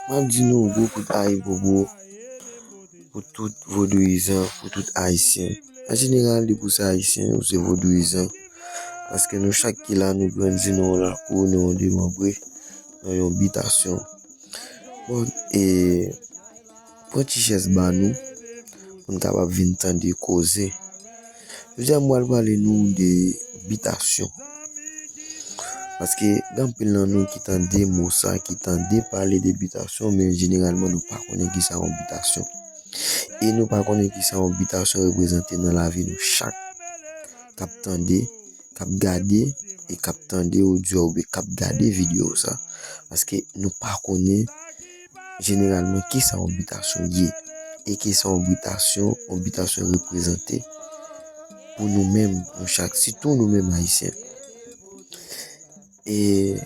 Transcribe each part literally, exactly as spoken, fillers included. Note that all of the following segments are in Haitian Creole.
M ap di nou gwo kout ayibobo pou tout vodouyizan, pou tout ayisyen. An jeneral, depi w se ayisyen, ou se vodouyizan. Paske nou chak ki la, nou grandi nan yon lakou, nou demanbre nan yon bitasyon. Bon, e pran ti chèz ba nou pou n kapab vin tande koze. Jodi a, m pral pale nou de bitasyon. Paske gen anpil nan nou ki tande mo sa, ki tande pale de bitasyon, men jeneralman nou pa konnen ki sa yon bitasyon. E nou pa konnen ki sa yon bitasyon reprezante nan lavi nou chak k ap tande, k ap gade e k ap tande odyo oubyen k ap gade videyo sa. Paske nou pa konnen jeneralman ki sa yon bitasyon ye e ki sa yon bitasyon, yon bitasyon reprezante pou nou menm, nou chak, sitou nou menm ayisyen. E,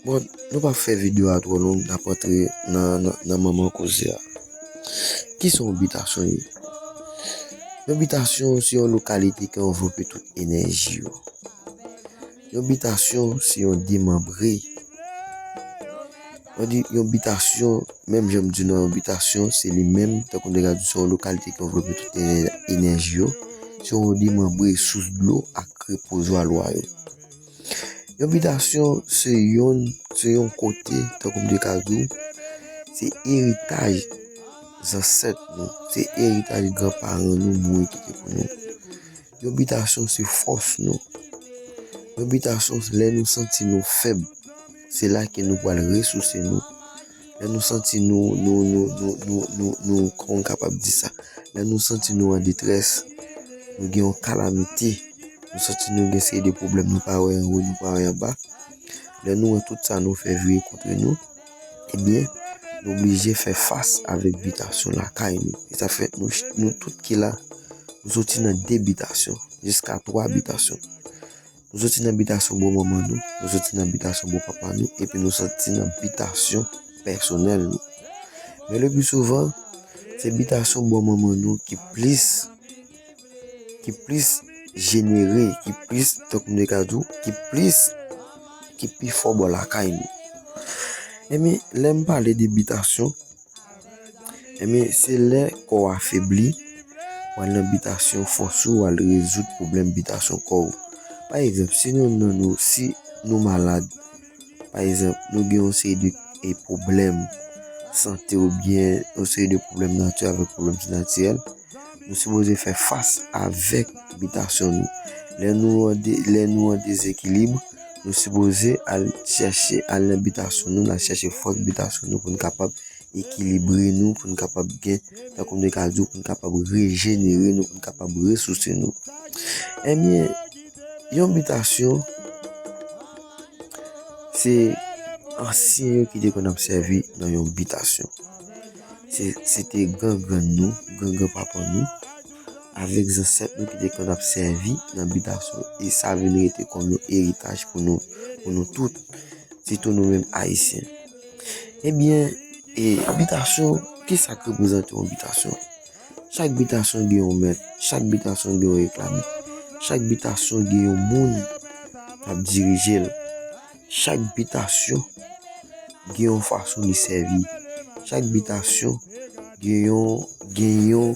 bon, nou p ap fè videyo a twò long, n ap antre nan, nan, nan manman koze a. Ki sa yon bitasyon ye? Yon bitasyon se yon lokalite ki anvlope tout enèji yo. Yon bitasyon se yon demanbre. Mwen di yon bitasyon, menm jan m di nou, yon bitasyon, se li menm, tankou m te ka di, se yon lokalite ki anvlope tout enè-, enèji yo. Se yon demanbre sous dlo ak repozwa lwa yo. Yon bitasyon, se yon, se yon kote, tankou m te ka di w, se eritaj zansèt nou, se eritaj granparan nou mouri kite pou nou. Yon bitasyon, se fòs nou. Yon bitasyon, lè nou santi nou fèb, se la ke nou pral resouse nou. Lè nou santi nou, nou, nou, nou, nou, nou, nou, kòman m kapab di sa? Lè nou santi nou an detrès, nou gen yon kalamite, nou santi nou gen seri de pwoblèm, nou pa wè anwo, nou pa wè anba. Lè nou wè tout sa nou fè vire kont nou, ebyen, nou oblije fè fas avèk bitasyon lakay nou. E sa fè nou, nou tout ki la, nou soti nan de bitasyon, jiska twa bitasyon. Nou soti nan bitasyon bò manman nou, nou soti nan bitasyon bò papa nou, epi nou soti nan bitasyon pèsonèl nou. Men le pli souvan, se bitasyon bò manman nou ki plis, ki plis jenere, ki plis, tankou m te ka di w, ki plis, ki pi fò bò lakay nou. Ebyen, lè m pale de bitasyon, Ebyen, se lè kò w afebli, w al nan bitasyon fòse w al rezoud pwoblèm bitasyon kò w. Pa egzanp, si youn nan nou, si nou malad, pa egzanp, nou gen yon seri de, e, pwoblèm sante oubyen yon seri de pwoblèm nati avèk pwoblèm sinatirèl, nou sipoze fè fas avèk bitasyon nou. Lè nou an de-, lè nou an dezekilib, nou sipoze al chèche, al nan bitasyon nou, n al chèche fòs bitasyon nou pou n kapab ekilibre nou, pou n kapab gen, tankou m te ka di w, pou n kapab rejenere nou, pou n kapab resouse nou. Ebyen, yon bitasyon, se ansyen yo ki te konn ap sèvi nan yon bitasyon. Se, se te gran grann nou, gran gran papa nou, avèk zansèt nou ki te konn ap sèvi nan bitasyon. E sa vin rete kòm yon eritaj pou nou, pou nou tout, sitou nou menm Ayisyen. Ebyen, e bitasyon, ki sa k reprezante yon bitasyon? Chak bitasyon gen yon mèt, chak bitasyon gen yon reklamè, chak bitasyon gen yon moun k ap dirije l. Chak bitasyon gen yon fason li sèvi. Chak bitasyon gen yon, gen yon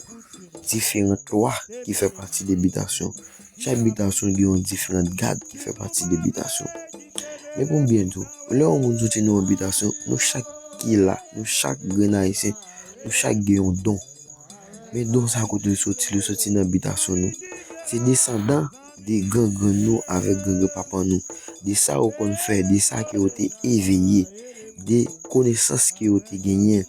diferan lwa ki fè pati de bitasyon. Chak bitasyon gen yon diferan gad ki fè pati de bitasyon. Men pou m byen di w, lè yon moun soti nan yon bitasyon, nou chak ki la, nou chak grenn Ayisyen, nou chak gen yon don. Men don sa kote l soti, li soti nan bitasyon nou. Se desandan de gran grann nou avèk gran gran papa nou. De sa yo konn fè, de sa ke yo te eveye, de konesans ke yo te genyen,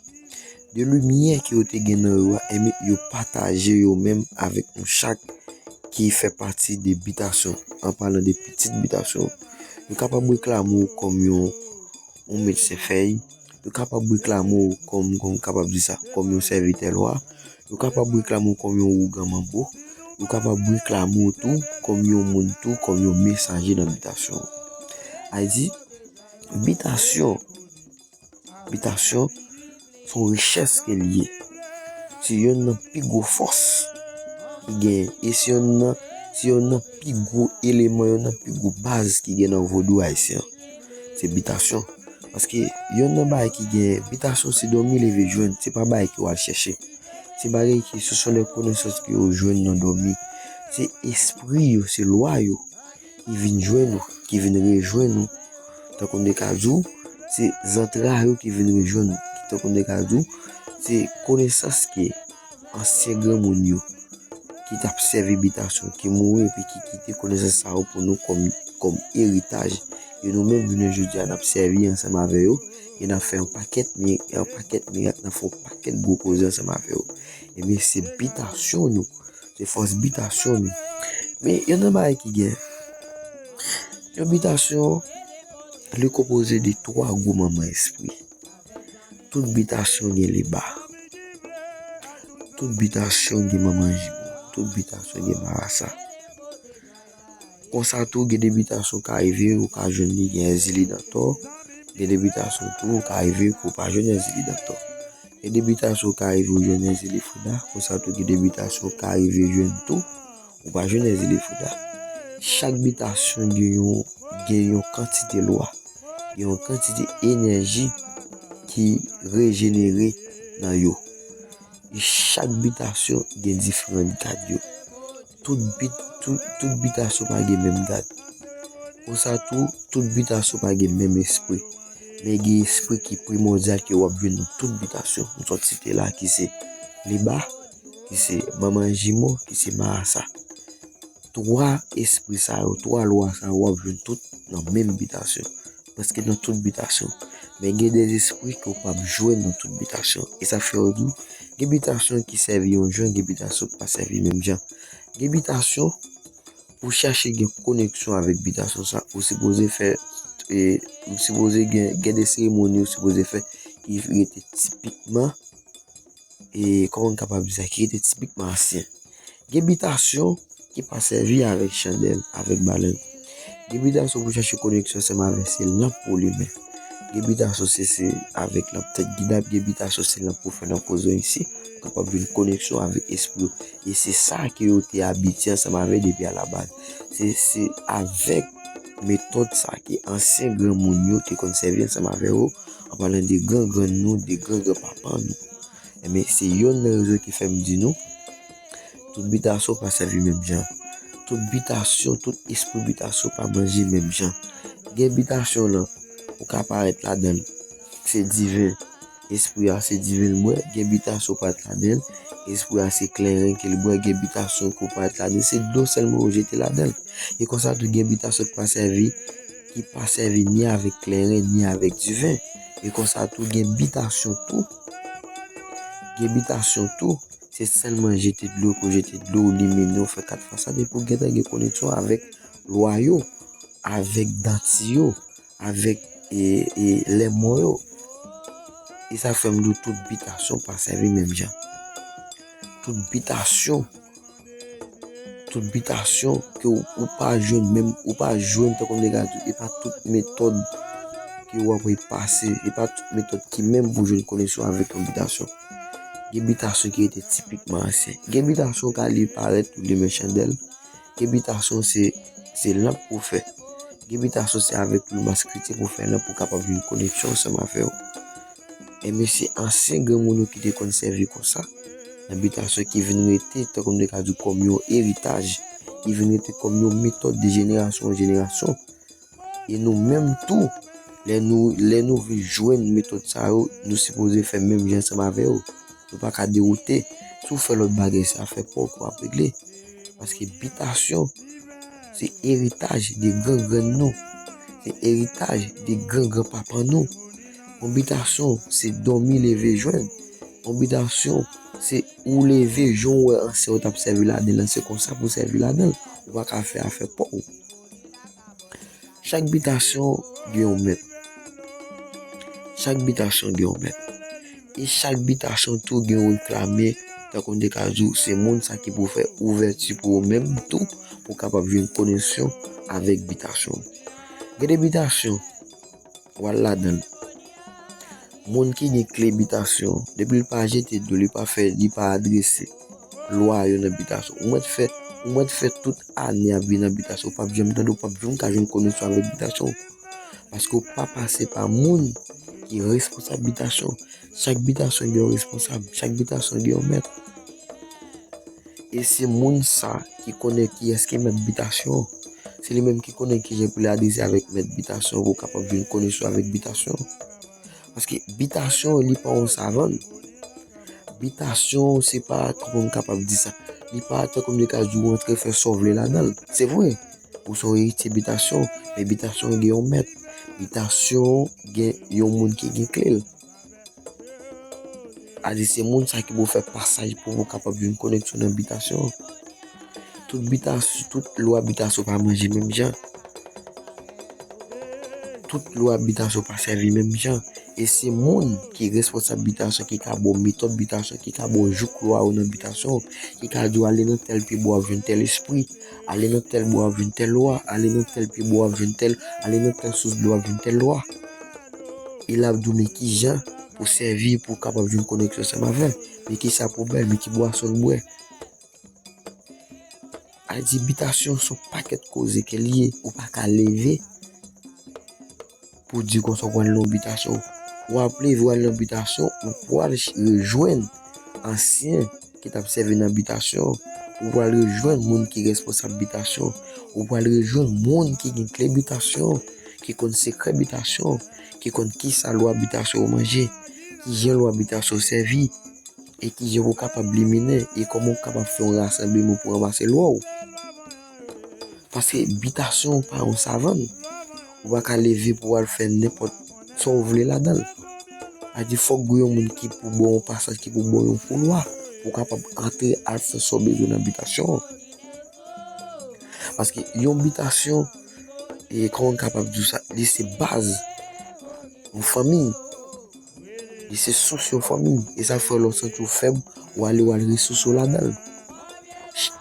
de limyè ke yo te gen nan yo a, ebyen, yo pataje yo menm avèk nou chak ki fè pati de bitasyon, an palan de pitit bitasyon. Yo kapab reklame w kòm yon, yon medsen fèy, yo kapab reklame w kòm, kòm m kapab di sa, kòm yon sèvitè lwa, yo kapab reklame w kòm yon ougan manbo, yo kapab reklame w tou kòm yon moun tou, kòm yon mesaje nan bitasyon w. Sa vle di, bitasyon, bitasyon se yon richès ke l ye. Se yonn nan pi gwo fòs ki genyen. E se yonn nan, se yonn nan pi gwo eleman, yonn nan pi gwo baz ki gen nan vodou ayisyen an. Se bitasyon. Paske yonn nan bagay ki gen bitasyon se dòmi leve jwenn, se pa bagay ke w al chèche. Se bagay ki, ce sont les connaissances ke yo jwenn nan dòmi. Se espri yo, se lwa yo ki vin jwenn ou, ki vin rejwenn ou. Tankou m te ka di w, se zantray ou ki vin rejwenn ou. Tankou m te ka di w, se konesans ke ansyen granmoun yo ki t ap sèvi bitasyon, ki mouri epi ki kite konesans sa yo pou nou kòm, kòm eritaj. E nou menm, jounen jodi a, n ap sèvi ansanm avè yo, e n ap fè yon pakèt mi-, yon pakèt mirak, n ap fè yon pakèt gwo koze ansanm avè yo. Ebyen, se bitasyon nou, se fòs bitasyon nou. Men, yonn nan bagay ki gen, yon bitasyon, li konpoze de twa gwo manman espri. Tout bitasyon gen leba. Tout bitasyon gen manman jimo. Tout bitasyon gen marasa. Konsa tou, gen de bitasyon ka rive, ou ka jwenn li gen Èzili Dantò. Gen de bitasyon tou, ou ka rive, ou pa jwenn Èzili Dantò. Gen de bitasyon ka rive, ou jwenn Èzili Frida. Konsa tou, gen de bitasyon ka rive, jwenn tou, ou pa jwenn Èzili Frida. Chak bitasyon gen yon, gen yon kantite lwa, gen yon kantite enèji ki rejenere nan yo. E chak bitasyon gen diferan gad yo. Tout bit-, tout, tout bitasyon pa gen menm gad. Konsa tou, tout bitasyon pa gen menm espri. Men gen espri ki primòdyal ke w ap jwenn nan tout bitasyon. M sot site la, ki se leba, ki se manman jimo, ki se marasa. Twa espri sa yo, twa lwa sa yo, w ap jwenn tout nan menm bitasyon. Prèske nan tout bitasyon. Men gen de espri ke w p ap jwenn nan tout bitasyon. E sa fè yo di w, gen bitasyon ki sèvi yon jan, gen bitasyon ki pa sèvi menm jan. Gen bitasyon, pou chache gen koneksyon avèk bitasyon sa, ou sipoze fè, e, ou sipoze gen, gen de seremoni ou sipoze fè ki rete tipikman, e, kòman m kapab di sa, ki rete tipikman ansyen. Gen bitasyon ki pa sèvi avèk chandèl, avèk balèn. Gen bitasyon pou chache koneksyon ansanm avèk se lanp pou limen. Gen bitasyon se, se avèk lanp tèt gidab, gen bitasyon se lanp pou fè nan kozon isi, ou kapab jwenn koneksyon avèk espri yo. E se sa ke yo te abitye ansanm avè depi alabaz. Se, se avèk metòd sa ke ansyen granmoun yo te konn sèvi ansanm avè yo, an palan de gran grann nou, de gran gran papa nou. Ebyen, se yonn nan rezon ki fè m di nou, tout bitasyon pa sèvi menm jan. Tout bitasyon, tout espri bitasyon pa manje menm jan. Gen bitasyon lan, ou ka parèt ladan l, se diven, espri a se diven l bwè, gen bitasyon ou parèt ladan l, espri a se kleren ke l bwè, gen bitasyon ke w parèt ladan l, se dlo sèlman ou jete ladan l. E konsa tou gen bitasyon ki pa sèvi, ki pa sèvi ni avèk kleren, ni avèk diven. E konsa tou gen bitasyon tou, gen bitasyon tou, se sèlman jete dlo pou jete dlo, ou limine, ou fè kat fwa sa, depi ou gentan gen koneksyon avèk lwa yo, avèk danti yo, avèk, e, e, lèmò yo. E sa fè m di w tout bitasyon pa sèvi menm jan. Tout bitasyon, tout bitasyon ke w, ou pa jwenn menm, ou pa jwenn tankou m te ka di w, e pa tout metòd ke w ap repase, e pa tout metòd ki menm pou jwenn koneksyon avèk yon bitasyon. Gen bitasyon ki rete tipikman ansyen. Gen bitasyon ka li parèt ou limen chandèl. Gen bitasyon se, se lanp pou fè. Gen bitasyon se avèk plumas kretyen pou fè lanp pou kapab jwenn koneksyon ansanm avè w. Ebyen, se ansyen granmoun yo ki te konn sèvi konsa. Nan bitasyon ki vin rete, tankou m te ka di w, kòm yon eritaj, ki vin rete kòm yon metòd de jenerasyon an jenerasyon. E nou menm tou, lè nou, lè nou vin jwenn metòd sa yo, nou sipoze fè menm jan ansanm avè yo. Nou pa ka dewoute. Si w fè lòt bagay, se afè pa w ke w ap regle. Paske bitasyon, se eritaj de gran grann nou. Se eritaj de gran gran papa nou. Yon bitasyon, se dòmi leve jwenn. Yon bitasyon, se ou leve, jan w wè ansyen yo t ap sèvi ladan l, se konsa pou w sèvi ladan l. Ou pa ka fè afè pa w. Chak bitasyon gen yon mèt. Chak bitasyon gen yon mèt. E chak bitasyon tou gen yon reklame, tankou m te ka di w, se moun sa ki pou fè ouvèti pou ou menm tou, pou w kapab jwenn koneksyon avèk bitasyon. Gen de bitasyon, w al ladan l. Moun ki gen kle bitasyon, depi l pa jete dlo, li pa fè, li pa adrese lwa yo nan bitasyon. Ou mèt fè, ou mèt fè tout ane ap viv nan bitasyon, ou p ap janm tande, ou p ap janm ka jwenn koneksyon avèk bitasyon. Paske w pa pase pa moun ki responsab bitasyon. Chak bitasyon gen yon responsab, chak bitasyon gen yon mèt. E se moun sa ki konnen kiyès ki mèt bitasyon. Se li menm ki konnen kijan pou l adrese avèk mèt bitasyon pou w kapab jwenn koneksyon avèk bitasyon. Paske bitasyon, li pa yon savann. Bitasyon, se pa, kòman m kapab di sa? Li pa tankou m te ka di w antre fè sa w vle ladan l. Se vre, ou se yon eritye bitasyon, men bitasyon gen yon mèt. Bitasyon gen yon moun ki gen kle l. A di se moun sa ki pou fè pasaj pou ou kapab jwenn koneksyon nan bitasyon. Tout bitasyon, tout lwa bitasyon pa manje menm jan. Tout lwa bitasyon pa sèvi menm jan. E se moun ki responsab bitasyon ki ka ba w metòd bitasyon, ki ka ba w jouk lwa yo nan bitasyon, ki ka di w ale nan tèl pyebwa w ap jwenn tèl espri, ale nan tèl bwa w ap jwenn tèl lwa, ale nan tèl pyebwa w ap jwenn tèl, ale nan tèl sous dlo w ap jwenn tèl lwa. E l ap di w men kijan pou sèvi pou w kapab jwenn koneksyon ansanm avè l. Men kisa pou w bwè, men ki bwason l bwè. A di bitasyon se yon pakèt koze ke l ye, ou pa ka leve pou di konsa w pral nan bitasyon. W ap leve, w al nan bitasyon, ou pral rejwenn ansyen ki t ap sèvi nan bitasyon. Ou pral rejwenn moun ki responsab bitasyon. Ou pral rejwenn moun ki gen kle bitasyon, ki konn sekrè bitasyon, ki konn kisa lwa bitasyon yo manje, kijan lwa bitasyon sèvi, e kijan pou w kapab liminen, e kòman w kapab fè yon rasanbleman pou ranmase lwa w. Paske bitasyon pa yon savann. Ou pa ka leve pou w al fè nenpòt sa w vle ladan l. A di fòk gen yon moun ki pou ba w yon pasaj, ki pou ba w yon koulwa, pou w kapab antre al fè sa w bezwen nan bitasyon an. Paske yon bitasyon, e kòman m kapab di w sa, li se baz yon fanmi. Li se sous yon fanmi. E sa fè lè w santi w fèb, w ale w al resouse w ladan l.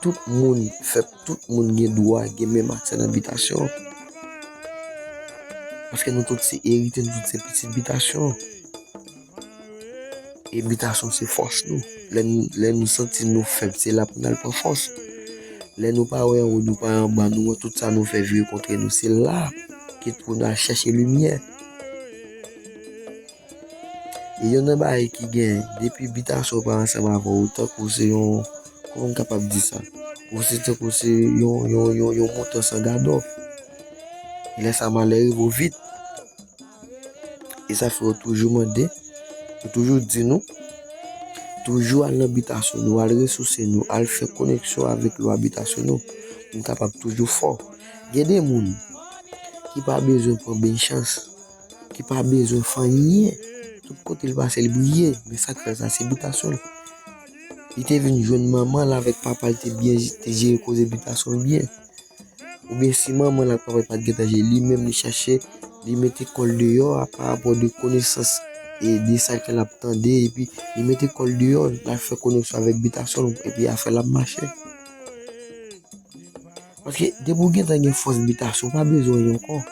Tout moun fè, tout moun gen dwa gen menm aksè nan bitasyon. Paske nou tout se eritye, nou tout se pitit bitasyon. E bitasyon se fòs nou. Lè n, lè nou santi nou fèb, se la pou n al pran fòs. Lè nou pa wè anwo, nou pa wè anba, nou wè tout sa nou fè vire kontre nou, se la ki pou n al chèche limyè. E youn nan bagay ki gen, depi bitasyon pa ansanm avè w, tankou se yon, kòman m kapab di sa? Ou se tankou se yon, yon, yon, yon montan san gadò. E lè sa malè rive w vit. E sa fè yo toujou mande, yo toujou di nou, toujou al nan bitasyon nou, al resouse nou, al fè koneksyon avèk lwa bitasyon nou, pou n kapab toujou fò. Gen de moun ki pa bezwen pran beny chans, ki pa bezwen fè anyen. Tout kote l pase, l briye. Men sa k fè l sa, se bitasyon l. Li te vin jwenn manman l avèk papa l te byen, te jere koze bitasyon l byen. Oubyen si manman l ak papa l pa t gentan jere, li menm li chache, li mete kò l deyò a pa rapò de konesans e de sa ke l ap tande, epi li mete kò l deyò, l al fè koneksyon avèk bitasyon l, epi afè l ap mache. Paske depi w gentan gen fòs bitasyon, w pa bezwen anyen ankò.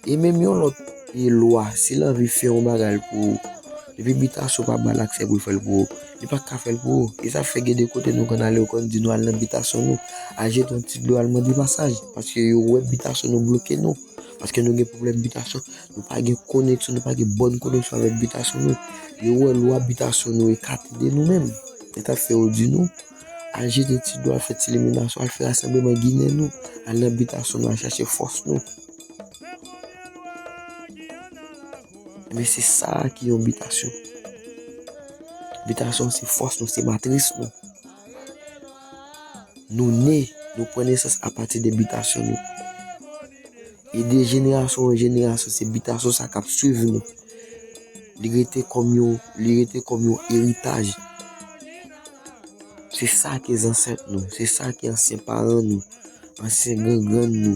E menm yon lòt, e lwa, si l anvi fè yon bagay pou ou, depi bitasyon pa ba l aksè pou l fè l pou ou, li pa ka fè l pou ou. E sa fè gen de kote nou konn ale, yo konn di nou al nan bitasyon nou, al jete yon ti dlo, al mande pasaj, paske yo wè bitasyon nou bloke nou, paske nou gen pwoblèm bitasyon, nou pa gen koneksyon, nou pa gen bòn koneksyon avèk bitasyon nou. Yo wè lwa bitasyon nou ekate de nou menm. E sa fè yo di nou, al jete ti dlo, al fè ti liminasyon, al fè rasanbleman ginen nou, al nan bitasyon nou, al chache fòs nou. Men se sa ki yon bitasyon. Bitasyon se fòs nou, se matris nou. Nou ne, nou pran nesans apati de bitasyon nou. E de jenerasyon an jenerasyon, se bitasyon sa k ap swiv nou. Li rete kòm yon, li rete kòm yon eritaj. Se sa ke zansèt nou, se sa ke ansyen paran nou, ansyen grangrann nou,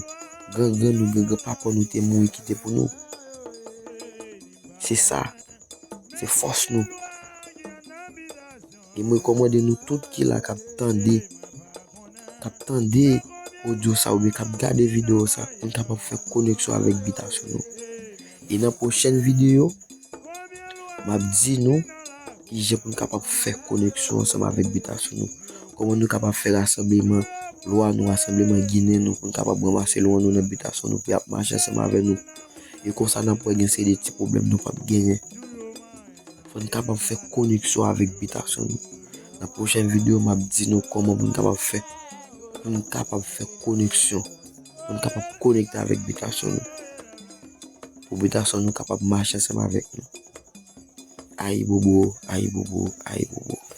grangrann nou, grangrann papa nou te mouri kite pou nou. Se sa, se fòs nou. E mwen rekòmande nou tout ki la k ap tande, k ap tande odyo sa oubyen k ap gade videyo sa, pou n kapab fè koneksyon avèk bitasyon nou. E nan pwochèn videyo, m ap di nou kijan pou n kapab fè koneksyon ansanm avèk bitasyon nou. Kòman nou kapab fè rasanbleman lwa nou, rasanbleman ginen nou, pou n kapab ranmase lwa nou nan bitasyon nou, pou y ap mache ansanm avè nou. E konsa n ap wè gen seri de ti pwoblèm nou p ap genyen. Fò n kapab fè koneksyon avèk bitasyon nou. Nan pwochèn videyo, m ap di nou kòman pou n kapab fè, pou n kapab fè koneksyon, pou n kapab konekte avèk bitasyon nou. Pou bitasyon nou kapab mache ansanm avèk nou. Ayibobo, ayibobo, ayibobo.